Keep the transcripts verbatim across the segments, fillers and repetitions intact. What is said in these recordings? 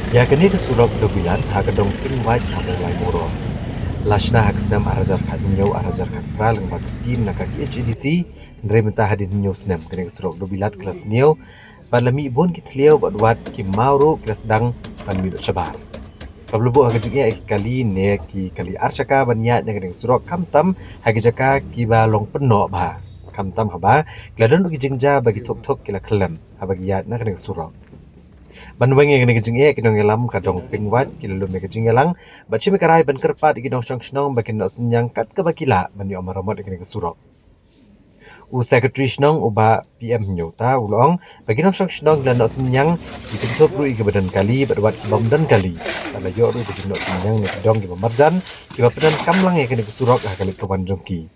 Ïa kane ka surok Dobilat ha ka dong Pingwait ha Mawlai Mawroh. La shna ha ka snem ar hajar khathynñiew ar hajar khatphra lyngba ka skim na ka K H A D C, hynrei mynta hadien hynñiew snem kane ka surok Dobilat ka la sniew, bad la mih bun ki thliew bad wat ki maw ruh ki la sdang ban mih shabar. Kaba la buh ha ka jingeh ïa ki kali ne ki kali ar shaka ban ïaid na kane ka surok, khamtam ha ki jaka kiba long pynnoh bha. Khamtam haba ki la don ruh ki jingjia ba ki thuk thuk ki la khyllem haba ki ïaid na kane ka surok. Ban weng ïa kane ka jingeh, ki nongïalam ka dong Pingwait ki la lum ïa ka jingïalang bad shim ïa ka rai ban kyrpad ïa ki nongshong shnong ba kin noh synñiang kat kaba ki lah ban ïoh maramot ïa kane ka surok. U Secretary Shnong u Bah P M Hynñiewta u la ong ba ki nongshong shnong ki la noh synñiang, ki kynthup ruh ïa kiba don kali bad wat kibym don kali. Bad la ïoh ruh ba ki noh synñiang na ki dong kiba marjan kiba pyndonkam lang ïa kane ka surok ha ka leit ka wan jong ki.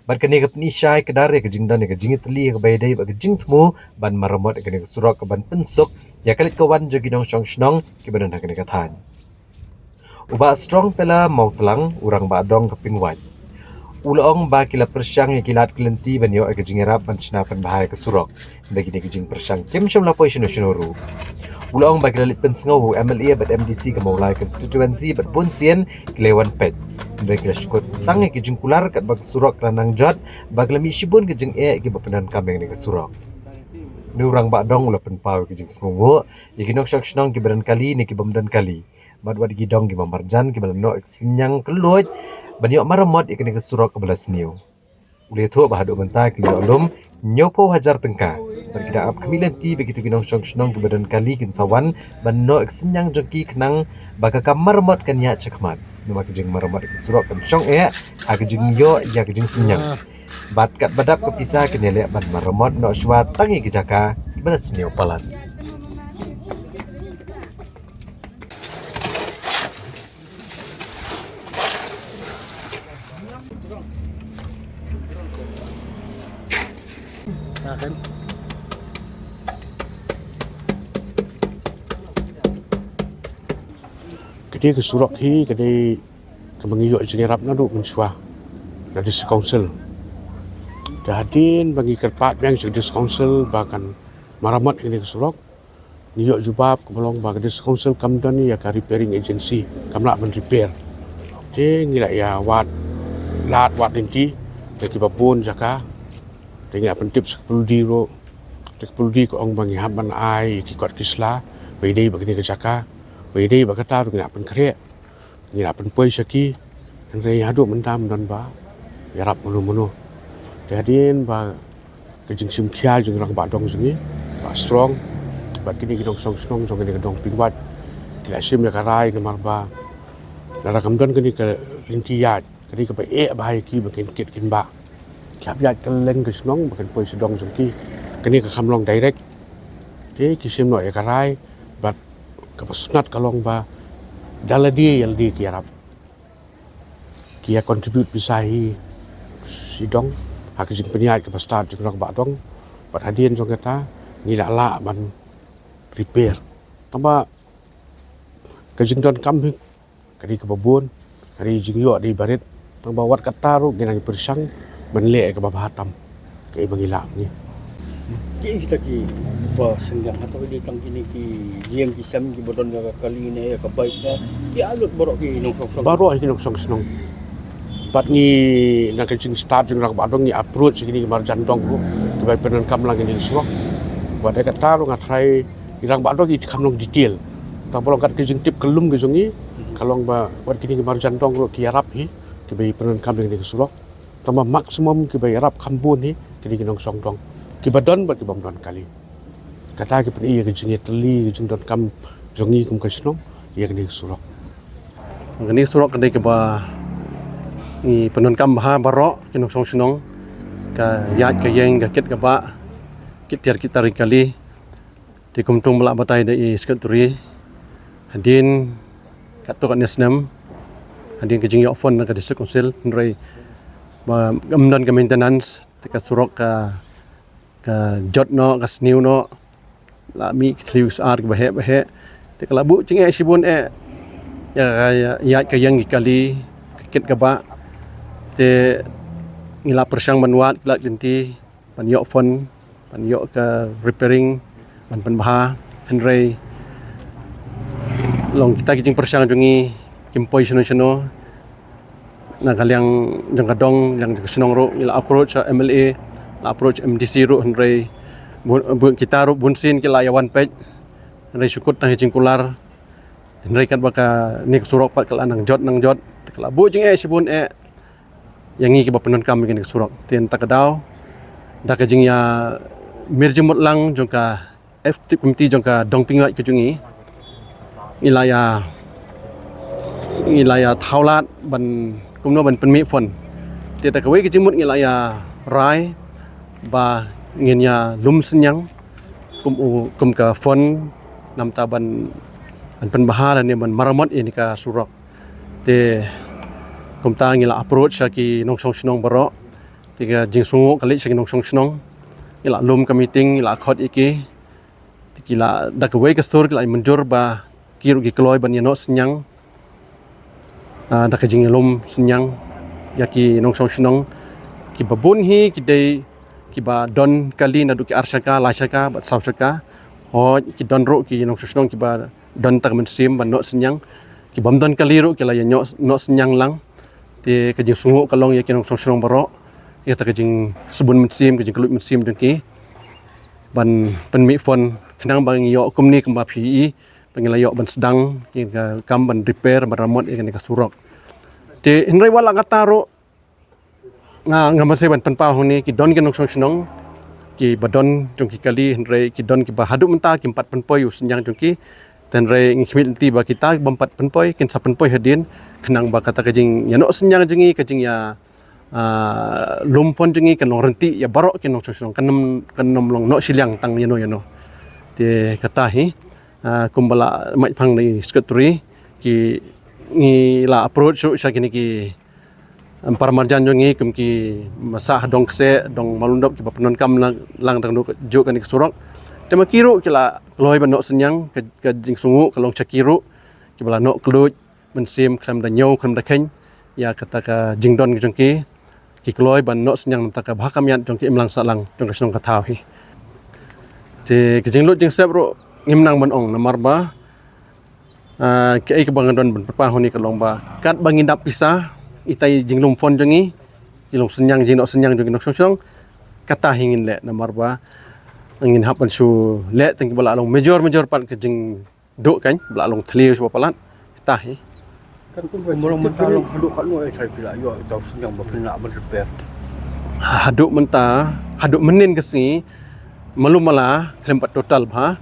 Bad kane ka pyni shai kdar ïa ka jingdon ïa ka jingïatylli ïa kaba ïadei bad ka jingthmu ban maramot ïa kane ka surok kaban pynsuk ïa ka leit ka wan jong ki nongshong shnong kiba don ha kane ka thaiñ. U Bah Strong Pela Mawtlang, u Rangbah Dong ka Pingwait, u la ong ba ki la pyrshang ïa ki lad ki lynti ban ïoh ïa ka jingïarap ban shna pynbha ïa ka surok. Hynrei kine ki jingpyrshang kim shym la poi shano shano ruh. U la ong ba ki la leit pynsngew u M L A bad M D C ka Mawlai constituency bad bun sien ki la wan peit. Hynrei ki la shu kut tang ïa ki jingkular katba ka surok ka la nang jot, ba ka la mih shibun ka jingeh ïa kiba pyndonkam ïa kane ka surok. Une u Rangbah Dong u la pynpaw ïa ka jingsngewnguh ïa ki nongshong shnong kiba don kali ne kibym don kali. Bad wat ki dong kiba marjan kiba la noh synñiang kylluid ban ïoh maramot ïa kane ka surok kaba la sniew. U la ïathuh ba haduh mynta ki la ïoh lum hynñiewphew hajar tyngka. Bad ki da ap khmih lynti ba kito ki nongshong shnong kiba don kali kin sa wan ban noh synñiang jong ki khnang ba ka kam maramot kan ïaid shakhmat. Namar ka jingmaramot ïa ka surok kan shong eh ha ka jingïoh ïa ka jingsynñiang. Bad katba dap ka pisa kin ïaleh ban maramot noh shuwa tang ïa ki jaka kiba la sniew palat. Ka dei ka surok hi, ka dei kaba ngi ïoh jingïarap naduh mynshuwa na District Council. Te hadien ba ngi kyrpad biang sha District Council ba kan maramot ïa kane ka surok, ngi ïoh jubab kaba long ba ka District Council kam don ïa ka repairing agency, kam lah ban repair. Te ngi la ïa wad lad wad lynti da kiba bun jaka. Te ngi la pyntip sha ka puldi ruh. Te ka puldi ka ong ba ngi hap ban ai ki kot ki sla ba ïadei bad kane ka jaka, ba ïadei bad kata ruh ngi la pynkhreh. Ngi la pynpoi sha ki, hynrei haduh mynta ym don ba ïarap mano mano. Te hadien ba ka jingshim khia jong u Rangbah Dong jong ngi, Bah Strong, bad kine ki nongshong shnong jong kane ka dong Pingwait ki la shim ïa ka rai namar ba lada kam don kane ka lynti ïaid, ka dei kaba eh bha ïa ki ba kin kit kin bah. Ki hap ïaid kylleng ka shnong ba kin poi sha dong jong ki. Kane ka kam long direct. Te ki shim noh ïa ka rai, bad kaba sngewtynnat ka long ba da lade ïa lade ki ïarap, ki ïa contribute pisa hi shidong ha ka jingpynïaid kaba stad jong u Rangbah Dong. Bad hadien jong kata ngi la lah ban repair. Tangba ka jingdonkam hi ka dei kaba bun, ka dei jingïoh dei barit. Tangba wat kata ruh ngi nang pyrshang ban leh ïa kaba bha tam. Kaei ba ngi lah ngi. Ki kita ki ba synñiang hato ki dei tang kine ki ïing ki sem kiba don ïa ka kali ne ïa ka bike ne, ki lut baroh ki nongshong shnong. Baroh ki nongshong shnong. Bad ngi na ka jingstad jong u Rangbah Dong ngi approach kine ki marjan dong ruh kiba pyndonkam lang kine ki surok. Bad ïa kata ruh nga tharai u Rangbah Dong ki kham long detail. Tangba long kat ka jingtip kyllum ka jong ngi ka long ba wat kine ki marjan dong ruh ki ïarap hi kiba pyndonkam lang kine ki surok. Tangba maximum kiba ïarap kham bun hi ki dei ki nongshong dong, kiba don bad kibym don kali. Kata ki pyni ïa ka jingïatylli, ka jingdonkam jong ngi kum ka shnong ïa kane ka surok. Kane ka surok ka dei kaba ngi pyndonkam bha baroh ki nongshong shnong, ka ïaid ka ïeng, ka kit ka bah, kit tiar kit tar ïa ki kali. Te kumta ba la batai da i Secretary, hadien katto katne snem, hadien ka jingïoh fund na ka District Council, hynrei ba ym don ka maintenance, te ka surok ka, ka jot noh, ka sniew noh, la mih ki thliew ki sar kiba heh ba heh. Te ka la buh jingeh shibun eh ïa ka ïaid ka ïeng ki kali, ka kit ka bah. Te ngi la pyrshang ban wad ki lad ki lynti ban ïoh fund, ban ïoh ka repairing, ban pynbha, hynrei Long kita ki jingpyrshang jong ngi kim poi shano shano. Na ka liang jong ka dong, liang jong ka shnong ruh, ngi la approach ha M L A, la approach M D C ruh, hynrei bu-, bu-, kita ruh bun sien ki la ïa wan peit. Hynrei shu kut tang ha jingkular. Hynrei katba kane ka surok pat ka la nang jot nang jot, ka la buh jingeh shibun eh. Ïa ngi kiba pyndonkam ïa kane ka surok. Te mynta ka daw, da ka jingïa mir jingmut lang jong ka executive committee jong ka dong Pynïaid ka jong ngi, ngi la ïa, ngi la ïa thaw lad ban kumno ban pynmih fund. Te da kawei ka jingmut ngi la ïa rai ba ngin ïa lum synñiang kum u, kum ka fund namar ban, ban pynbha lane ban maramot ïa kane ka surok. Te kumta ngi la approach sha ki nongshong shnong baroh. Te ka jingsngewnguh ka leit sha ki nongshong shnong. Ngi la lum ka meeting, ngi la khot ïa ki. Te ki la da kawei ka sur ki la mynjur ba ki ruh ki kloi ban ïa noh synñiang. Ah, da ka jingïalum synñiang ïa ki nongshong shnong kiba bun hi ki dei kiba don kali naduh ki ar shaka, lai shaka bad saw shaka. Hooid, ki don ruh ki nongshong shnong kiba don tang mynsiem ban noh synñiang. Ki bym don kali ruh ki la ïa noh, noh synñiang lang. Te ka jingsngewnguh ka long ïa ki nongshong shnong baroh. Ïa kata ka jingsbun mynsiem, ka jingkylluid mynsiem jong ki ban pynmih fund khnang ba ngi ïoh kumne kumba phi i, ba ngi la ïoh ban sdang ïa ka kam ban repair, ban maramot ïa kane ka surok. Te hynrei wat la katta ruh, nga, nga masi ban pynpaw hangne, ki don ki nongshong shnong kiba don jong ki kali, hynrei ki don kiba haduh mynta kim pat pynpoi u synñiang jong ki. Te hynrei ngi khmih lynti ba kita bym pat pynpoi kin sa pynpoi hadien, khnang ba kata ka jingïa noh synñiang jong ngi, ka jingïa, ah, lum fund jong ngi kan long ryntih ïa baroh ki nongshong shnong, kan ym, kan ym long noh shiliang tang ïano ïano. Te kata hi, ah, kumba la mih pang na i secretary, ki, ngi la approach ruh sha kine ki em, para marjan jong ngi kum ki masa dong kseh, dong Mawlyndop kiba pyndonkam lang, lang dang duk juk kane ka surok. Te ma ki ruh ki la kloi ban noh synñiang, ka, ka jingsngewnguh ka long sha ki ruh kiba la noh kylluid mynsiem khlem da ñiew khlem da kheiñ ïa kata ka jingdon ka jong ki. Ki kloi ban noh synñiang namar ka bha ka miat jong ki imlang sahlang jong ka shnong ka thaw hi. Te ka jinglut jingsep ruh ngim nang ban ong namar ba Ah, kaei kaba nga don ban pynpaw hangne ka long ba katba ngin dap pisa, ita i jinglum fund jong ngi, jinglum synñiang, jingnoh synñiang jong ngi nongshong shnong, kata hi ngin leh namar ba ngin hap ban shu leh tang kiba la long major, major part ka jingduh kan, ba la long thylliej shuwa palat, kata hi. Kan kum ba long mynta long haduh katno eh kai phi la ïoh ita u synñiang ba phin lah ban repair. Haduh mynta, haduh mynnin ka sngi, malu mala, khlem pat total bha,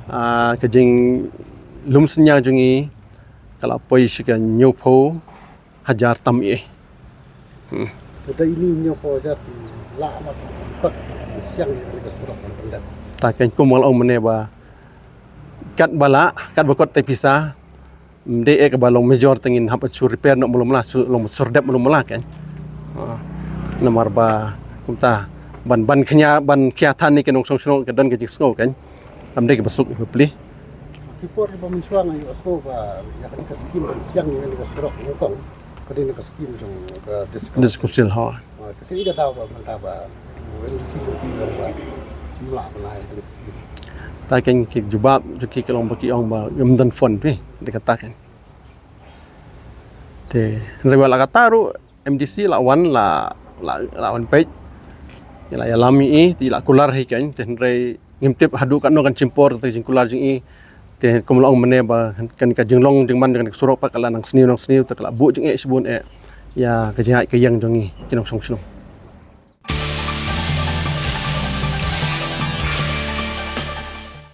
ah, ka jinglum synñiang jong ngi ka la poi sha ka hynñiewphew hajar tam eh. Hmm. Te da ini hynñiewphew hajar lah mat kot synñiang ïa kane ka surok ban pyndep. Ta kan kum nga la ong mynne ba katba lah, katba kot te pisa, ym dei eh kaba long major te ngin hap shu repair noh malu mala, shu long shu dep malu mala kan. Ah, namar ba kumta ban, ban khñia, ban khia than ïa ki nongshong shnong ka don ka jingsngew kan. Ym dei kaba suk bapli. Ki por kiba mynshuwa nga ïohsngew ba ïa kane ka skim ban synñiang ïa kane ka surok nyngkong ka dei na ka skim jong ka District Council. District Council, ho. Ah, te kaei ka daw ba mynta ba u MDC jong phi u ong ba ym lah ban ai ïa kane ka skim? Ta kan ki jubab jong ki ka long ba ki ong ba ym don fund phi, dei kata kan. Te hynrei wat la katta ruh MDC la wan, la, la, la wan peit. Ïa la ïalam ïa i, te la kular hi kan, te hynrei ngim tip haduh katno kan shim por te jingkular jong i. Te kum la ong mynne ba kan ka jinglong jingman jong ka surok pat ka la nang sniew nang sniew, te ka la buh jingeh shibun eh ïa ka jingïaid ka ïeng jong ngi ki nongshong shnong.